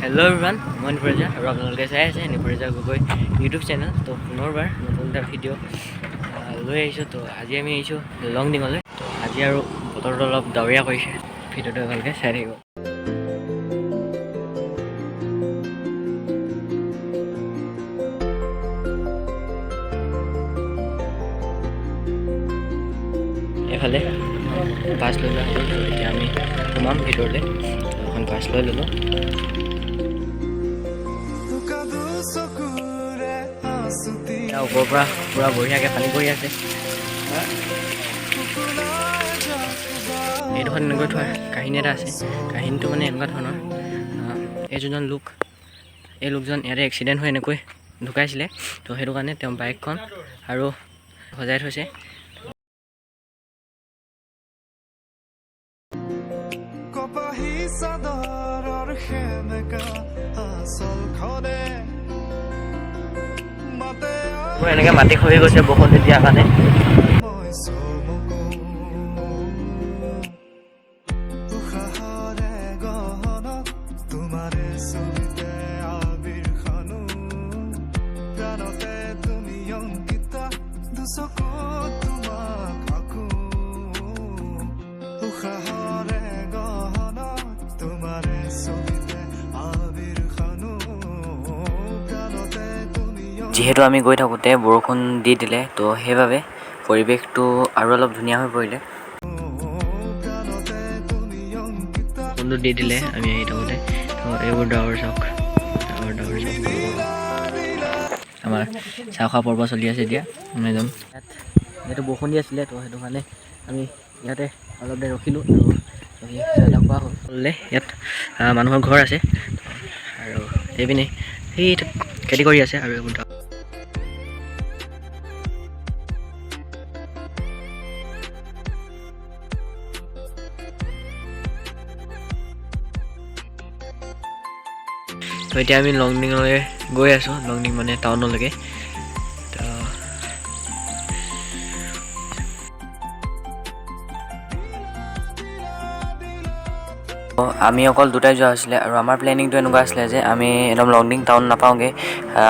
Hello' everyone, মই নিপুৰেজা আৰু আপোনালোকে চাই আছে নিপুৰেজা গগৈ ইউটিউব চেনেল। তো পুনৰবাৰ নতুন এটা ভিডিঅ' লৈ আহিছোঁ। তো আজি আমি আহিছোঁ লংডিঙলৈ। তো আজি আৰু বতৰটো অলপ ডাৱৰীয়া কৰিছে, ভিডিঅ'টো ভালকৈ চাই থাকিব। এইফালে বাছ লৈ লোৱা হ'ল। তো এতিয়া আমি সোমাম ভিতৰলৈ। তো এখন বাছ লৈ ল'লোঁ। এতিয়া ওপৰৰ পৰা পূৰা বঢ়িয়াকৈ পানী পৰি আছে। এইডোখৰত এনেকৈ থোৱা কাহিনী এটা আছে। কাহিনীটো মানে এনেকুৱা ধৰণৰ, এই যোনজন লোক, এই লোকজন ইয়াতে এক্সিডেণ্ট হৈ এনেকৈ ঢুকাইছিলে। তো সেইটো কাৰণে তেওঁ বাইকখন আৰু সজাই থৈছে। কপাহী চাদৰৰ সেমেকা আচলখনে মাতে। পুৰা এনেকৈ মাটি খহি গৈছে বৰষুণ দিয়াৰ কাৰণে। মই চমকো উশাহৰে গহনত তোমাৰে ছবিতে আবিৰ সানো, প্ৰাণতে তুমি অংকিতা, দুচকুত তোমাক আঁকো। উশাহৰে গহনত তোমাৰে ছবিতে আবিৰ সানো, প্ৰাণতে তুমি যিহেতু আমি গৈ থাকোঁতে বৰষুণ দি দিলে, তো সেইবাবে পৰিৱেশটো আৰু অলপ ধুনীয়া হৈ পৰিলে। প্ৰাণতে তুমি অংকিতা। বৰষুণটো দি দিলে আমি আহি থাকোঁতে। তো এইবোৰ ডাৱৰ চাওক, ডাৱৰ ডাৱৰ চাওক। আমাৰ চাহ খোৱা পৰ্ব চলি আছে। এতিয়া আমি একদম ইয়াত, যিহেতু বৰষুণ দি আছিলে, তো সেইটো কাৰণে আমি ইয়াতে অলপ দেৰি ৰখিলোঁ আৰু ৰখি চাহ তাহ খোৱা হ'ল। ইয়াত মানুহৰ ঘৰ আছে আৰু এইপিনে সেইটো খেতি কৰি আছে আৰু এইবোৰ। তো এতিয়া আমি লংডিঙলৈ গৈ আছোঁ, লংডিং মানে টাউনলৈকে। তো আমি অকল দুটাই যোৱা হৈছিলে আৰু আমাৰ প্লেনিংটো এনেকুৱা আছিলে যে আমি একদম লংডিং টাউন নাপাওঁগৈ,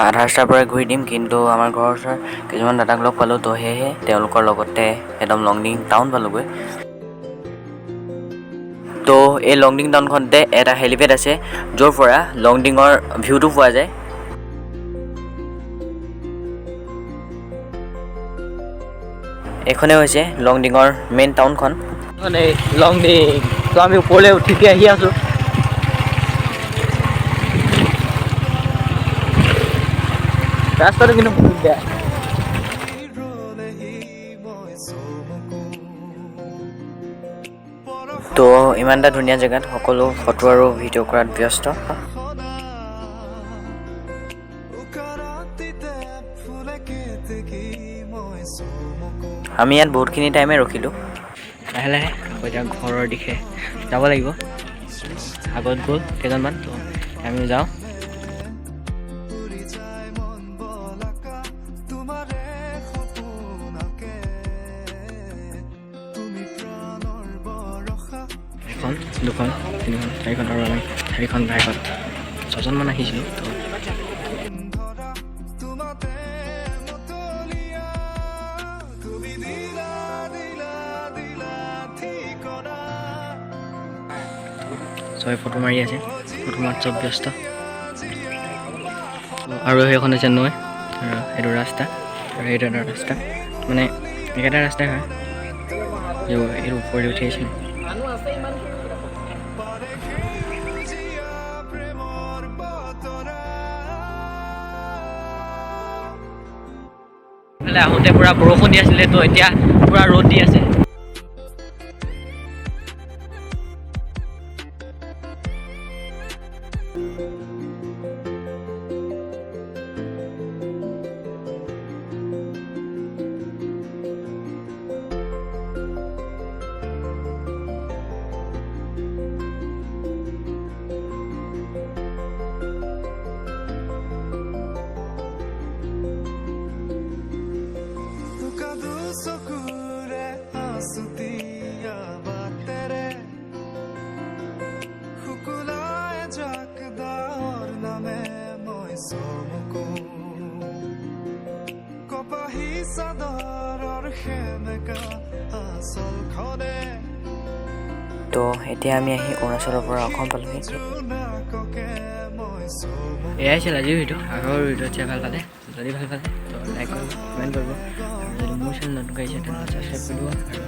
আধা ৰাস্তাৰ পৰাই ঘূৰি দিম। কিন্তু আমাৰ ঘৰৰ ওচৰৰ কিছুমান দাদাক লগ পালোঁ, তো সেয়েহে তেওঁলোকৰ লগতে একদম লংডিং টাউন পালোগৈ। তো এই লংডিং টাউনখনতে এটা হেলিপেড আছে, য'ৰ পৰা লংডিঙৰ ভিউটো পোৱা যায়। এইখনেই হৈছে লংডিঙৰ মেইন টাউনখন, লংডিং। তো আমি ওপৰলৈ উঠি উঠি আহি আছোঁ। ৰাস্তাটো কিন্তু বহুত বেয়া। ৰলেহি মই চমকো। তো ইমান এটা ধুনীয়া জেগাত সকলো ফটো আৰু ভিডিঅ' কৰাত ব্যস্ত। উকাৰাতিতে ফুলে কেতেকী মই চমকো। আমি ইয়াত বহুতখিনি টাইমে ৰখিলোঁ। লাহে লাহে আকৌ এতিয়া ঘৰৰ দিশে যাব লাগিব। আগত গ'ল কেইজনমান, তো আমিও যাওঁ। উৰি যায় মন বলাকা তোমাৰে সপোন আঁকে, তুমি প্ৰাণৰ বৰষা। এখন, দুখন, তিনিখন, চাৰিখন আৰু আমি চাৰিখন বাইকত ছজনমান আহিছিলোঁ। তো ধৰা তোমাতে মতলীয়া, তুমি দিলা দিলা দিলা ঠিকনা। চবে ফটো মাৰি আছে, ফটো মাৰাত চব ব্যস্ত। তো আৰু সেইখন হৈছে নৈ আৰু এইটো ৰাস্তা আৰু এইটো এটা ৰাস্তা, মানে একেটা ৰাস্তাই হয়। এইটো ওপৰলৈ উঠি আহিছিলে। পাৰে সেউজীয়া প্ৰেমৰ বতৰা। এইফালে আহোঁতে পূৰা বৰষুণ দি আছিলে, তো এতিয়া পূৰা ৰ'দ দি আছে। উকা দুচকুৰে আছুতীয়া বাটেৰে শুকুলাই যাক। চমকো। কপাহী চাদৰৰ সেমেকা আচলখনে। তো এতিয়া আমি আহি অৰুণাচলৰ পৰা অসম পালোহি। জোনাককে মই চমকো। এয়াই আছিল আজিৰ ভিডিঅ'। আগৰ ভিডিঅ'ত চাই ভাল পালে, যদি ভাল পালে তো লাইক কৰিব, কমেণ্ট কৰিব আৰু যদি মোৰ চেনেল নতুনকৈ আহিছে, তেনেহ'লে ছাবস্ক্ৰাইব কৰি দিব আৰু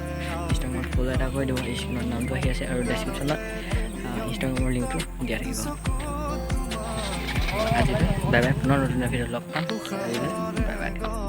ইনষ্টাগ্ৰামত ফ'ল' এটা কৰি দিব। স্ক্ৰীণত নামটো আহি আছে আৰু ডেছক্ৰিপশ্যনত ইনষ্টাগ্ৰামৰ লিংকটো দিয়া থাকিব। আজিলৈ বাই বাই। পুনৰ নতুন ভিডিঅ'ত লগ পাম। আজিলৈ বাই বাই।